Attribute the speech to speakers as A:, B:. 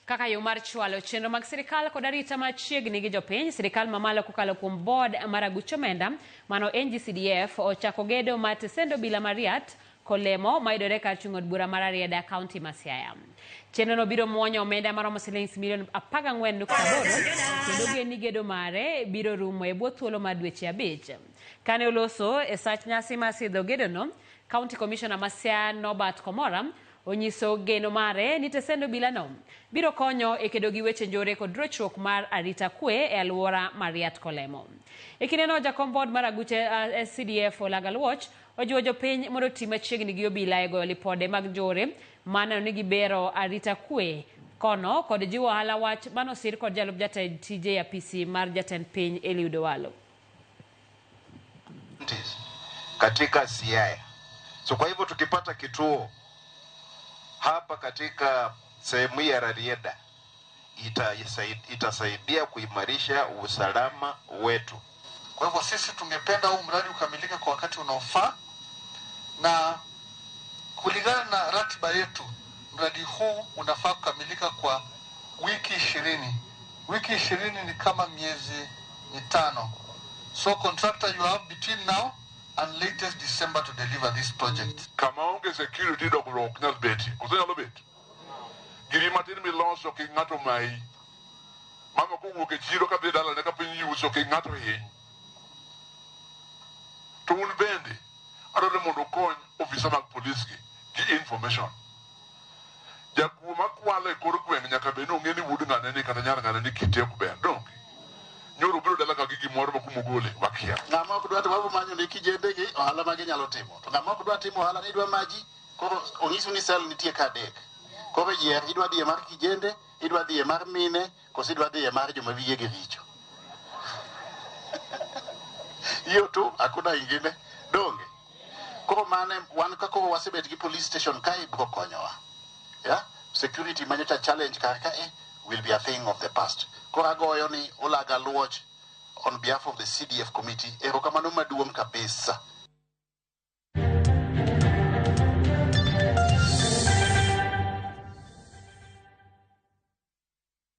A: Kaka yo mar chwalo chenro mag sirikal kod arita machiegni gi jopiny, sirikal mamalo kokalo kuom board mar aguch omenda mano NGCDF ochako gedo mar tesend obila ma Riat Kolemo mayudore kar chung' od bura mar Rarieda kaunti ma Siaya. Chenrono biro muonyo omenda maromo silings milion 14.8 kendo ogen ni gedo mare biro rumo e bwo thuolo mar dweche 5. Kane oloso e sach nyasi mar sidho gedono, County Commissioner ma Siaya Norbert Komora onyiso geno mare ni tesend obilano biro konyo e kedo gi weche njore kod rochruok mar arita kwe e alwora ma Riat Kolemo. E kindeno jakom board mar aguche SCDF Olaga Luoch ojiwo jopiny mondo oti machiegni gi obila e goyo lipode mag njore maneno ni gibero arita kwe kono kod jiwo ohala wach manosir kod jalup jatend tije e apisi mar jatend piny Eliud Owalo.
B: Katika Siaya. So kwa hivyo tukipata kituo hapa katika sehemu hii ya Rarieda itasaidia kuimarisha usalama wetu.
C: Kwa hivyo sisi tungependa huu mradi ukamilike kwa wakati unaofaa, na kulingana na ratiba yetu mradi huu unafaa kukamilika kwa wiki 20. Wiki 20 ni kama miezi 5. So contractor, you have between now and latest December to deliver this project.
D: Kama onge security dongruok ok nyal betie. Koso nyalo bet? Giri matin miloso kik ng'ato mayi. Mama kowuok e chiro kadhi dalane ka piny yuso kik ng'ato hiny. To un bende adwaro mondo ukony ofisa mag polis gi gi information. Jakuo makwalo e kor gweng' nyaka bed ni ong'e ni wuod ng'ane ni kata nyar ng'ane ni kite ok ber. Donge? Nyoro obiro dala ka gi gimoro ma kumogole wakia.
E: Ng'ama ok dwa to wabo manyo ne kijende gi ohala ma ginyalo timo. To ng'ama ok dwa timo ohala ni idwa maji, koro onyisu ni sel nitie ka 3. Koro yier, idwa dhi e mar kijende, idwa dhi e mar mine, koso idwa dhi e mar joma wiyegi richo. Hiyo tu, hakuna ingine. Donge? Koro mane, wan ka koro wasebet gi police station kae biro konyowa. Yeah? Security manyocha challenge kar kae will be a thing of the past. Koro agoyo ni Olaga Luoch on behalf of the CDF committee, erokamano maduong' kabisa.